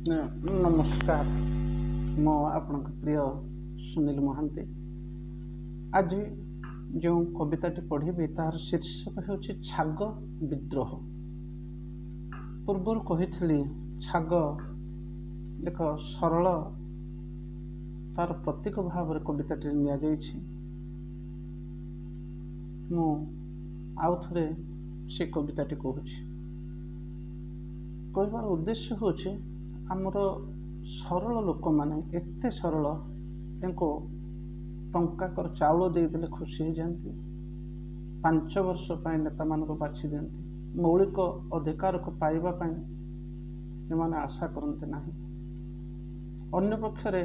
ନମସ୍କାର, ମୁଁ ଆପଣଙ୍କ ପ୍ରିୟ ସୁନୀଲ ମହାନ୍ତି। ଆଜି ଯେଉଁ କବିତାଟି ପଢ଼ିବି, ତାହାର ଶୀର୍ଷକ ହେଉଛି ଛାଗ ବିଦ୍ରୋହ। ପୂର୍ବରୁ କହିଥିଲି, ଛାଗ ଏକ ସରଳ, ତାର ପ୍ରତୀକ ଭାବରେ କବିତାଟି ନିଆଯାଇଛି। ମୁଁ ଆଉ ଥରେ ସେ କବିତାଟି କହୁଛି। କହିବାର ଉଦ୍ଦେଶ୍ୟ ହେଉଛି, ଆମର ସରଳ ଲୋକମାନେ ଏତେ ସରଳ, ତାଙ୍କୁ ଟଙ୍କାକର ଚାଉଳ ଦେଇଦେଲେ ଖୁସି ହେଇଯାଆନ୍ତି, 5 ବର୍ଷ ପାଇଁ ନେତାମାନଙ୍କୁ ବାଛି ଦିଅନ୍ତି। ମୌଳିକ ଅଧିକାରକୁ ପାଇବା ପାଇଁ ଏମାନେ ଆଶା କରନ୍ତି ନାହିଁ। ଅନ୍ୟପକ୍ଷରେ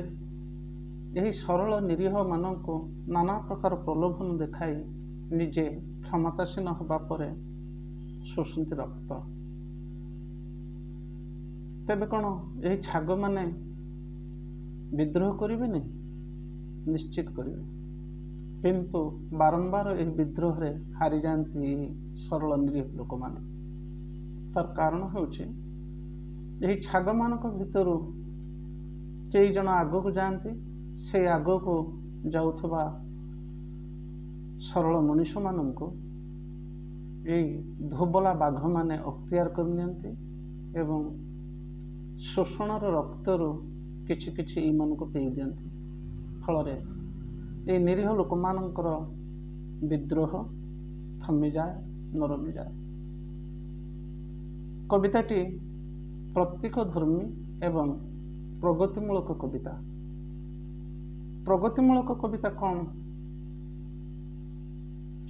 ଏହି ସରଳ ନିରୀହମାନଙ୍କୁ ନାନା ପ୍ରକାର ପ୍ରଲୋଭନ ଦେଖାଇ ନିଜେ କ୍ଷମତାସୀନ ହେବା ପରେ ଶୋଷନ୍ତି ରକ୍ତ। ତେବେ କ'ଣ ଏହି ଛାଗମାନେ ବିଦ୍ରୋହ କରିବେନି? ନିଶ୍ଚିତ କରିବେ। କିନ୍ତୁ ବାରମ୍ବାର ଏହି ବିଦ୍ରୋହରେ ହାରିଯାଆନ୍ତି ଏହି ସରଳ ନିରୀହ ଲୋକମାନେ। ତାର କାରଣ ହେଉଛି, ଏହି ଛାଗମାନଙ୍କ ଭିତରୁ କେଇ ଜଣ ଆଗକୁ ଯାଆନ୍ତି। ସେ ଆଗକୁ ଯାଉଥିବା ସରଳ ମଣିଷମାନଙ୍କୁ ଏଇ ଧୋବଲା ବାଘମାନେ ଅକ୍ତିଆର କରିନିଅନ୍ତି ଏବଂ ଶୋଷଣର ରକ୍ତରୁ କିଛି କିଛି ଏଇମାନଙ୍କୁ ପେଇ ଦିଅନ୍ତି। ଫଳରେ ଏଇ ନିରୀହ ଲୋକମାନଙ୍କର ବିଦ୍ରୋହ ଥମିଯାଏ, ନରମିଯାଏ। କବିତାଟି ପ୍ରତୀକ ଧର୍ମୀ ଏବଂ ପ୍ରଗତିମୂଳକ କବିତା। ପ୍ରଗତିମୂଳକ କବିତା କ'ଣ,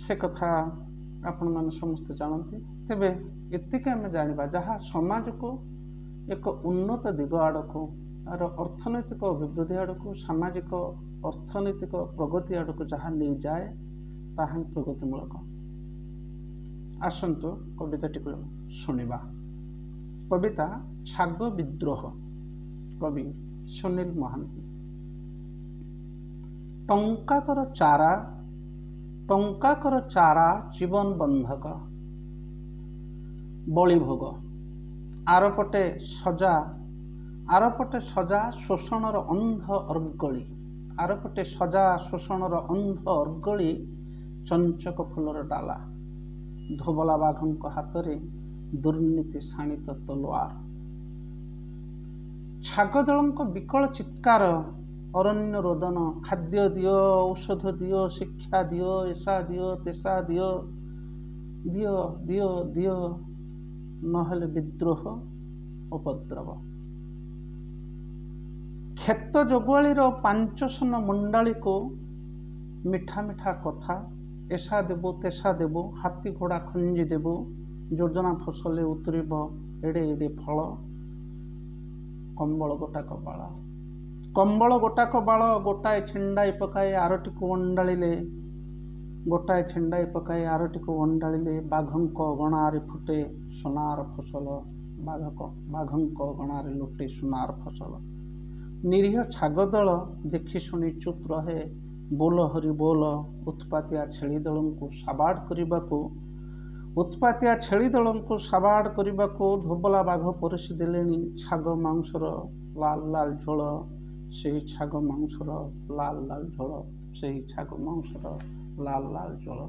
ସେ କଥା ଆପଣମାନେ ସମସ୍ତେ ଜାଣନ୍ତି। ତେବେ ଏତିକି ଆମେ ଜାଣିବା, ଯାହା ସମାଜକୁ ଏକ ଉନ୍ନତ ଦିଗ ଆଡ଼କୁ, ତାର ଅର୍ଥନୈତିକ ଅଭିବୃଦ୍ଧି ଆଡ଼କୁ, ସାମାଜିକ ଅର୍ଥନୈତିକ ପ୍ରଗତି ଆଡ଼କୁ ଯାହା ନେଇଯାଏ, ତାହା ହିଁ ପ୍ରଗତିମୂଳକ। ଆସନ୍ତୁ, କବିତାଟିକୁ ଶୁଣିବା। କବିତା ଛାଗ ବିଦ୍ରୋହ, କବି ସୁନୀଲ ମହାନ୍ତି। ଟଙ୍କାକର ଚାରା, ଟଙ୍କାକର ଚାରା ଜୀବନ ବନ୍ଧକ ବଳିଭୋଗ। ଆରପଟେ ସଜା, ଆରପଟେ ସଜା ଶୋଷଣର ଅନ୍ଧ ଅର୍ଗଳି, ଆରପଟେ ସଜା ଶୋଷଣର ଅନ୍ଧ ଅର୍ଗଳି। ଚଞ୍ଚକ ଫୁଲର ଡାଲା, ଧୋବଲା ବାଘଙ୍କ ହାତରେ ଦୁର୍ନୀତି ଶାଣିତ ତଲୋଆର। ଛାଗଦଳଙ୍କ ବିକଳ ଚିତ୍କାର, ଅରଣ୍ୟ ରୋଦନ, ଖାଦ୍ୟ ଦିଅ, ଔଷଧ ଦିଅ, ଶିକ୍ଷା ଦିଅ, ଏସା ଦିଅ, ତେସା ଦିଅ, ଦିଅ, ଦିଅ, ଦିଅ, ନହେଲେ ବିଦ୍ରୋହ, ଉପଦ୍ରବ। କ୍ଷେତ ଜଗୁଆଳିର ପାଞ୍ଚଶନ ମୁଣ୍ଡାଳିକୁ ମିଠା ମିଠା କଥା, ଏସା ଦେବୁ, ତେସା ଦେବୁ, ହାତୀ ଘୋଡ଼ା ଖଞ୍ଜି ଦେବୁ, ଯୋଜନା ଫସଲେ ଉତୁରିବ ଏଡ଼େ ଏଡ଼େ ଫଳ। କମ୍ବଳ ଗୋଟାକ ବାଳ, କମ୍ବଳ ଗୋଟାକ ବାଳ, ଗୋଟାଏ ଛିଣ୍ଡାଇ ପକାଇ ଆରଟିକୁ ଅଣ୍ଡାଳିଲେ, ଗୋଟାଏ ଛିଣ୍ଡାଇ ପକାଇ ଆରଟିକୁ ଅଣ୍ଡାଳିଲେ ବାଘଙ୍କ ଅଗଣାରେ ଫୁଟେ ସୁନାର ଫସଲ, ବାଘଙ୍କ ଅଗଣାରେ ଲୋଟେ ସୁନାର ଫସଲ। ନିରୀହ ଛାଗଦଳ ଦେଖି ଶୁଣି ଚୁପ୍ ରହେ। ବୋଲ ହରି ବୋଲ। ଉତ୍ପାତିଆ ଛେଳି ଦଳଙ୍କୁ ସାବାଡ଼ କରିବାକୁ, ଉତ୍ପାତିଆ ଛେଳି ଦଳଙ୍କୁ ସାବାଡ଼ କରିବାକୁ ଧୋବଲା ବାଘ ପରସି ଦେଲେଣି ଛାଗ ମାଂସର ଲାଲ ଲାଲ ଝୋଳ, ସେହି ଛାଗ ମାଂସର ଲାଲ ଲାଲ ଝୋଳ, ସେହି ଛାଗ ମାଂସର ଲାଲ ଲାଲ ଝୋଳ।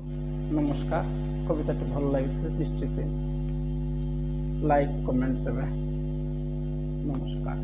ନମସ୍କାର। କବିତାଟି ଭଲ ଲାଗିଥିଲେ ନିଶ୍ଚିତ ଲାଇକ୍, କମେଣ୍ଟ ଦେବେ। ନମସ୍କାର।